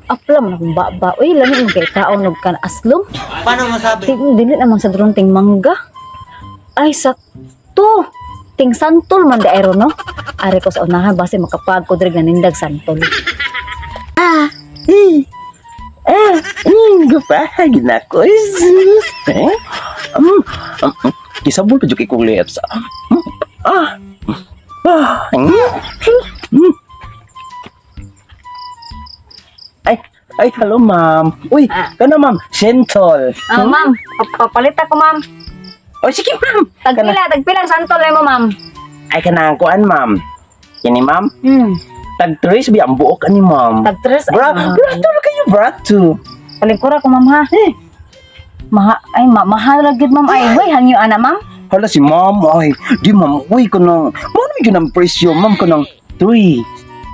Apla man akong baba. Uy, lami mo kay kaon og kan aslom. Paano masabi? Ting dili naman sa drone ting mangga. Ay, sakto. Ting santol man daero, no. Ari ko sa unahan base makapag ko diri ganindag santol. Eh, ah, gapahag na ko. Jesus. Eh? Kisabol pa jud kong lips. Ah, ah, mm. Ay, ay, hello, ma'am. Uy, kana, ma'am, sentol. Ah, ma'am, papalit ako, ma'am. Oh, sige, ma'am. Kana, Tagpila, tagpila ang santol mo, ma'am. Ay, kanang kuan, ma'am. Kini, ma'am, tag tres bi ang buok ani, ma'am. Tag tres. Bra, Ay, brato na kayo, brato. Palingkura ko, ma'am, ha. Eh. Maha, ay, mahal ra gyud, ma'am. Ay, hoy, hangyo ana, ma'am. Hala si ma'am, ay, di ma'am, uy, kanang, mao naman yun ang presyo, ma'am, kanang three,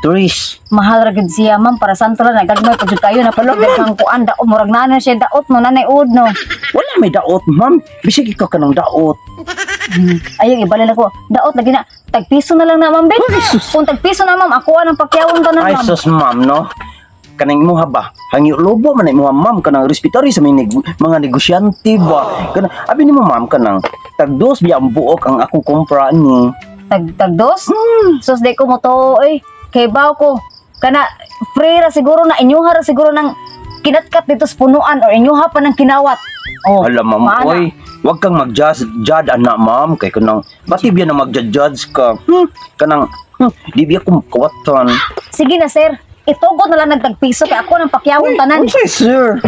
tres. Mahal ra gyud siya, ma'am, para santol na gagmay pa jud kayo na pagdaghang kuan daot, murag na siya daot no, nanay ud no. Wala may daot, ma'am. Bisag ikaw kanang daot. Ayun, ibalin ako. Daot lagi na. Tag piso na lang na, ma'am, Ben. Kung tag piso na, ma'am, ako ang pakyawon tanan, Ay, ma'am. sus, ma'am, no? Kanang imuha ba? Hangyo lobo man na imuha, ma'am, kanang respetary sa mga, mga negosyante ba? Kanang, abi nimo, ma'am, kanang, tag dos biya ang buok ang akong kumpra ni. Tag tag dos? Sus, di ko mo to, oy. Kay baw ko. Kana free ra siguro na inyuha ra siguro ng kinatkat dito sa punuan or inyuha pa ng kinawat. Oh, Hala, ma'am, maana. oy, wag kang mag-judge, judge, ana, ma'am, kay kanang, bati biya na mag-judge ka? Kanang, di biya ko kawatan. Sige na, sir. Itugot na lang nagtag piso kay ako ng pakyawon tanan. Unsay, sir?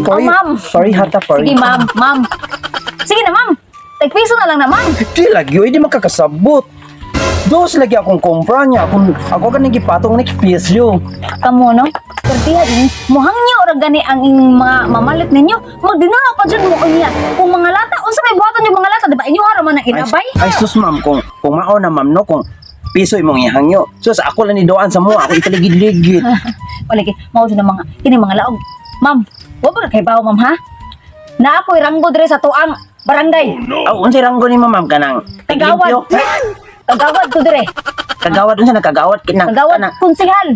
Oh, ma'am. Sorry, hata, sorry. Sige, ma'am, ma'am. Sige na, ma'am. Tag piso na lang na, ma'am. Di lagi, oy, di makakasabot. Dos lagi akong kumpra niya. Akong, ako ka nagipatong ni piso. Kamo no? Pertiha din, muhangyo ra gani ang inyong mga mamalit ninyo. Magdinara pa jud mo unya. Kung mga lata, unsa may buhaton yung mga lata, di ba inyo ra man ang inabay? Ay, sus, ma'am, kung mao na, ma'am, no, kung piso imong ihangyo. Sus, ako lang ni doan sa mo, ako italigid-ligid. Wala kay mao jud ang mga kini mga laog. Ma'am, wa ba kay bawo, ma'am, ha? Na ako'y ranggo dire sa tuang barangay. Aw, unsay ranggo ni ma'am kanang? Kagawad. Limpyo? Kagawad ko dire. Kagawad unsa na kagawad kinang Kagawad kanang- konsehal.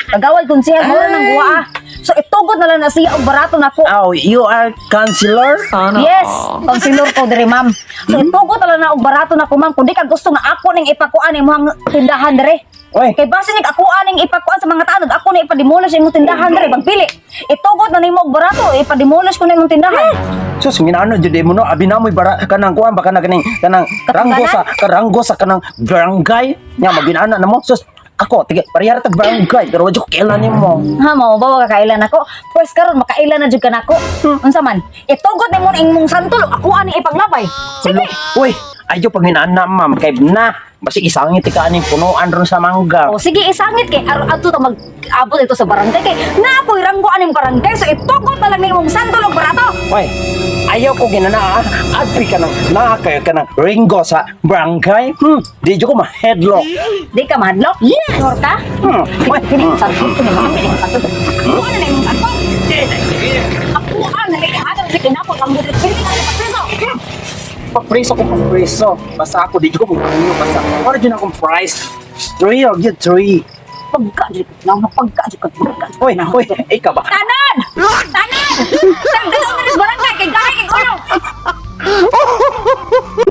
Kagawad konsehal mo nang guwa ah. So itugot na lang na siya og barato nako. Aw, you are counselor? Yes, konsilor ko dire, ma'am. So itugot na lang na og barato nako, ma'am. Kung di ka gusto nga ako ning ipakuan imong tindahan dire. Oy. Kay base ning ako aning ipakuan sa mga tanod, ako na ipademolish imong tindahan dire, pagpili. Itugot na nimo og barato, ipademolish ko na imong tindahan. Sus, nginaano jud mo no, abi namoy bara kanang kuan ba kanang kaning kanang ranggo sa kanang barangay. Nya maginana na mo. Sus, ako tige parehara tag barangay pero wa jud ko kailan nimo. Ha, mao ba makakailan ako? Pwes karon makailan na jud ka nako. Unsa man? Itugot nimo na imong santol, ako aning ipaglabay. Sige. Uy, ayo pag ginana, ma'am, kay na basi isangit ka aning punuan ron sa mangga. O sige, isangit kay aron adto ta mag-abot ito sa barangay kay naa ko'y ranggo aning barangay, so itugot na lang nimong santol og barato. Uy, ayaw ko ginana ah. Abi ka nang naa kayo ka nang ringgo sa barangay. Di jud ko ma-headlock. Di ka mahadlok? Yes. Sure ka? Uy, Kini santol ko na kini santol. Ako na imong santol. Ako na kay ada sa kinapot ang bulit. Pili ka pa preso. Papreso ko papreso. Basta ako di jud ko mo basta. Wala jud akong price. Three or get three. Pagka jud na pagka jud ka pagka. Uy, uy, ikaw ba? Tanan! Tanan! Tagdalo na sa barangay kay gahi kay ulo.